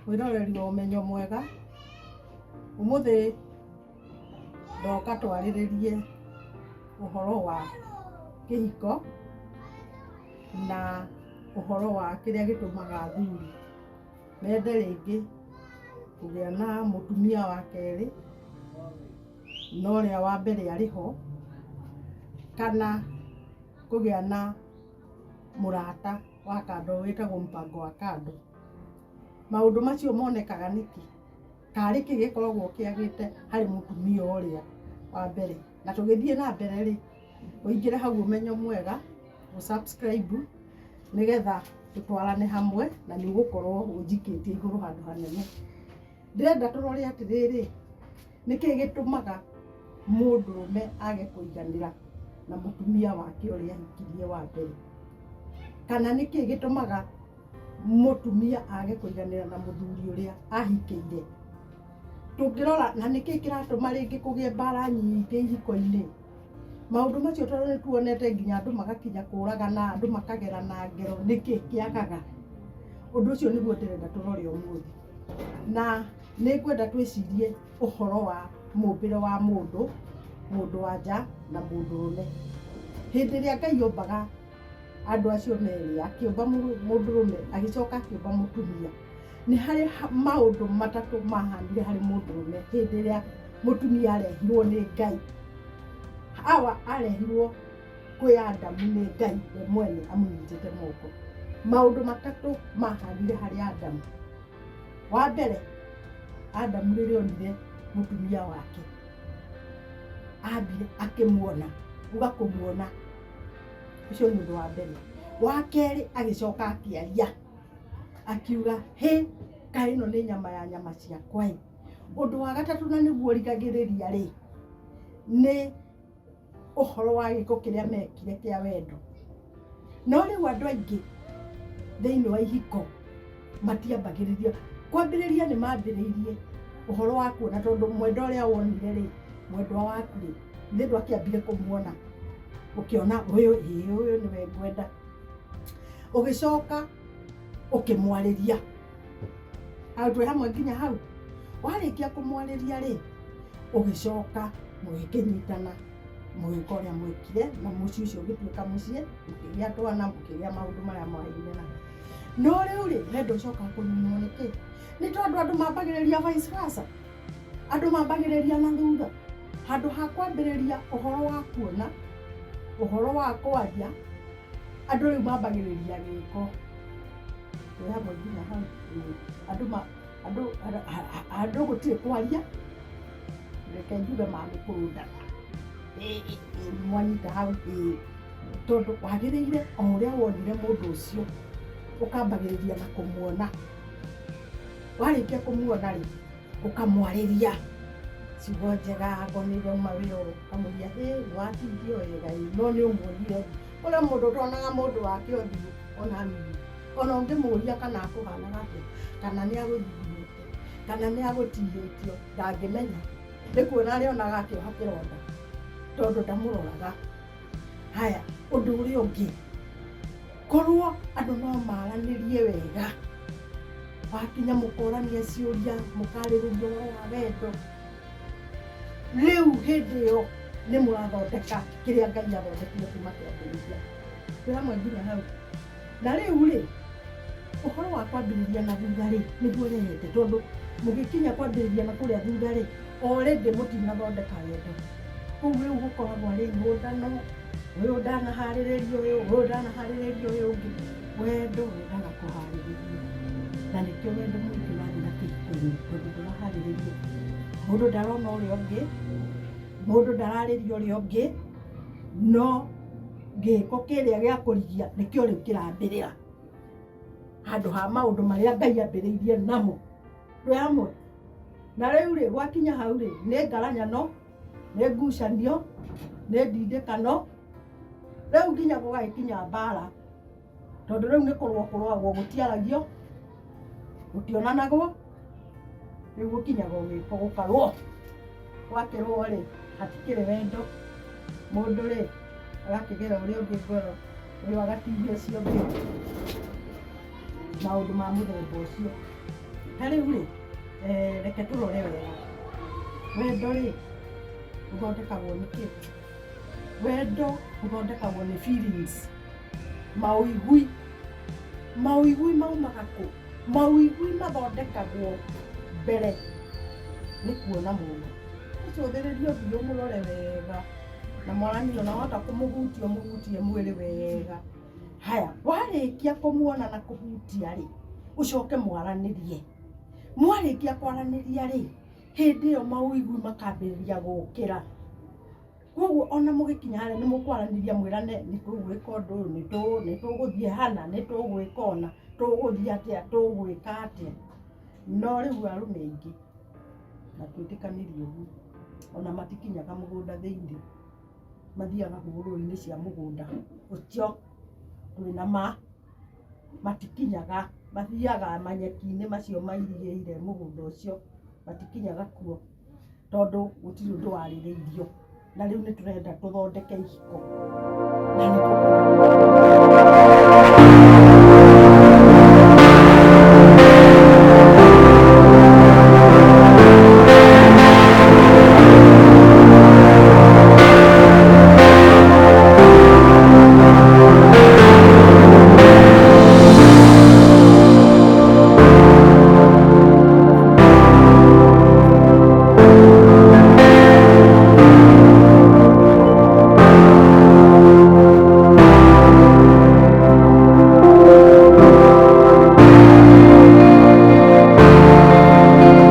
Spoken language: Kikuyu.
Mwĩroreri wa Ũmenyo Mwega, ũmũthĩ ndoka twarĩrĩrie ũhoro wa kĩhiko na ũhoro wa kĩrĩa gĩtũmaga athuri mende rĩngĩ kũgĩa na mũtumia wa kerĩ na ũrĩa wa mbere arĩ ho, kana kũgĩa na mũrata wa kando wĩtagwo mpango wa kando. Maũndũ macio monekaga nĩkĩ? Karĩ kĩ gĩkoragwo kĩagĩte harĩ mũtumia ũrĩa wa mbere? Na tũgĩthiĩ na mbere rĩ, ũingĩre hau Ũmenyo Mwega, ũ subscribe nĩgetha tũtwarane hamwe na nĩ ũgũkorwo ũnjikĩtie igũrũ handũ hanene. Ndĩrenda tũrore atĩrĩrĩ, nĩkĩ gĩtũmaga mũndũrũme age kũiganĩra na mũtumia wake ũrĩa ahikirie wa mbere? Kana nĩkĩ gĩtũmaga mũtumia age kũiganĩra na mũthuri ũrĩa ahikĩire? Tũngĩrora na nĩkĩ kĩratũma rĩngĩ kũgĩe mbara nyingĩ ihiko-inĩ? Maũndũ macio tondũ nĩ tuonete nginya andũ magakinya kũragana, andũ makagerana ngero, nĩkĩ kĩagaga? Ũndũ ũcio nĩguo ndĩrenda tũrore ũmũthĩ. Na nĩ ngwenda twĩcirie ũhoro wa mũmbĩre wa mũndũ, mũndũ wa nja na mũndũrũme. Hĩndĩ ĩrĩa Ngai ombaga andũ acio merĩ, akĩũmba mũndũrũme agĩcoka akĩũmba mũtumia, nĩ harĩ maũndũ matatũ mahanire harĩ mũndũrũme hĩndĩ ĩrĩa mũtumia arehirwo nĩ Ngai. Hawa arehirwo kwĩ Adamu nĩ Ngai we mwene amũnyitĩte moko. Maũndũ matatũ mahanire harĩ Adamu. Wa mbere, Adamu rĩrĩa onire mũtumia wake, ambire akĩmuona, uga kũmuona, ũcio nĩ ũndũ wa mbere. Wa kerĩ agĩcoka akĩaria, akiuga hĩ, kaĩ ĩno nĩ nyama ya nyama ciakwa ĩ. Ũndũ wa gatatũ na nĩguo ũrigagĩrĩria rĩ, nĩ ũhoro wa gĩko kĩrĩa mekire kĩa wendo. No rĩu andũ aingĩ thĩinĩ wa ihiko matiambagĩrĩria, kwambĩrĩria nĩ mambĩrĩirie ũhoro wa kuona tondũ mwendwa ũrĩa wonire rĩ, mwendwa waku rĩ, githĩ ndwakĩambire kũmuona ũkĩona ũyũ ĩĩ ũyũ nĩwe ngwenda. Ũgĩcoka ũkĩmwarĩria, hau twĩ hamwe nginya hau? Warĩkia kũmwarĩria rĩ, ũgĩcoka mũgĩkĩnyitana mũgĩka ũrĩa mwekire na mũciĩ ũcio ũgĩtuĩka mũciĩ, mũkĩgĩa twana, mũkĩgĩa maũndũ marĩa mwagĩrĩire namo. No rĩu rĩ, wendo ũcokaga kũninwo nĩkĩ? Nĩ tondũ andũ mambagĩrĩria vice versa, andũ mambagĩrĩria na thutha. Handũ ha kwambĩrĩria ũhoro wa kuona, ũhoro wa kwaria, andũ rĩu mambagĩrĩria gĩko. Twĩ hamwe nginya hau? Andũ ma andũ andũ gũtirĩ kwaria, reke njuge magũkũrũndana. Mwanyita hau ĩĩ, tondũ wagĩrĩire o ũrĩa wonire mũndũ ũcio, ũkambagĩrĩria na kũmuona. Warĩkia kũmuona rĩ, ũkamwarĩria ciugo njega, akorwo nĩ ũrauma wĩra ũkamũria hĩ nĩ watindio wega ĩ, no nĩ ũmuonire ũthiũ. Kũrĩ mũndũ ũtonaga mũndũ wake ũthiũ ona hanini, ona ũngĩmũria kana akũhanaga atĩa, kana nĩ agũthumbũrĩte, kana nĩ agũtihĩtio, ndangĩmenya. Nĩ kuona arĩonaga akĩoha kĩronda, tondũ ndamũroraga. Haya, ũndũ ũrĩa ũngĩ, korwo andũ no maranĩrie wega, wakinya mũkorania ciũria, mũkarĩrĩria ũhoro wa wendo, rĩu hĩndĩ ĩyo nĩ mũrathondeka kĩrĩa Ngai athondekire kuma kĩambĩrĩria. Twĩ hamwe nginya hau? Na rĩu rĩ, ũhoro wa kwambĩrĩria na thutha rĩ, nĩguo ũrehete tondũ mũgĩkinya kwambĩrĩria na kũrĩa thutha rĩ, already mũtinathondeka wendo. Kũu rĩu gũkoragwo arĩ ngũndano, ũyũ ndanaharĩrĩria ũyũ, ũyũ ndanaharĩrĩria ũyũ ũngĩ. Wendo wendaga kũharĩrĩrio na nĩkĩo wendo mũingĩ ũrathira kĩhiko-inĩ tondũ ndũraharĩrĩrio. Mũndũ ndarona ũrĩa ũngĩ, mũndũ ndararĩria ũrĩa ũngĩ, no gĩko kĩrĩa gĩa kũrigia nĩkĩo rĩu kĩrambĩrĩra handũ ha maũndũ marĩa Ngai ambĩrĩirie namo. Twĩ hamwe? Na rĩu rĩ, gwakinya hau rĩ, nĩ ngaranyano, nĩ ngucanio, nĩ ndindĩkano, rĩu nginya gũgagĩkinya mbara, tondũ rĩu nĩ kũrũa kũrũagwo gũtiaragio, gũtionanagwo, rĩu gũkinyaga o gĩko gũkarũo. Gwakĩrũo rĩ, hatikĩrĩ wendo, mũndũ rĩ, agakĩgera ũrĩa ũngĩ ngoro, ũyũ agatihia ũcio ũngĩ. Maũndũ ma mũthemba ũcio. Ta rĩu rĩ, reke tũrore wega, wendo rĩ, ũthondekagwo nĩ kĩ? Wendo ũthondekagwo nĩ feelings, maũigui. Maũigui maumaga kũ? Maũigui mathondekagwo mbere nĩ kuona mũndũ. Ũcũthĩrĩrie ũthiũ ũmũrore wega, na mwaranĩrie ona wahota kũmũhutia ũmũhutie mwĩrĩ wega. Haya, warĩkia kũmuona na kũhutia rĩ, ũcoke mwaranĩrie. Mwarĩkia kwaranĩria rĩ, hĩndĩ ĩyo maũigui makambĩrĩria gũkĩra. Koguo ona mũgĩkinya harĩa nĩ mũkwaranĩria mwĩrane nĩ tũgwĩka ũndũ ũyũ, nĩ tũgũthiĩ hana, nĩ tũgwĩka ũna, tũgũthiĩ atĩa, tũgwĩka atĩa. No rĩu arũme aingĩ na twĩtĩkanĩrie ũguo, ona matikinyaga mũgũnda thĩinĩ, mathiaga hũgũrũrũ-inĩ cia mũgũnda ũcio twĩna ma, matikinyaga, mathiaga manyeki-inĩ macio mairigĩire mũgũnda ũcio, matikinyaga kuo tondũ gũtirĩ ũndũ warĩrĩirio. Na rĩu nĩ tũrenda tũthondeke ihiko na nĩ tũkwenda.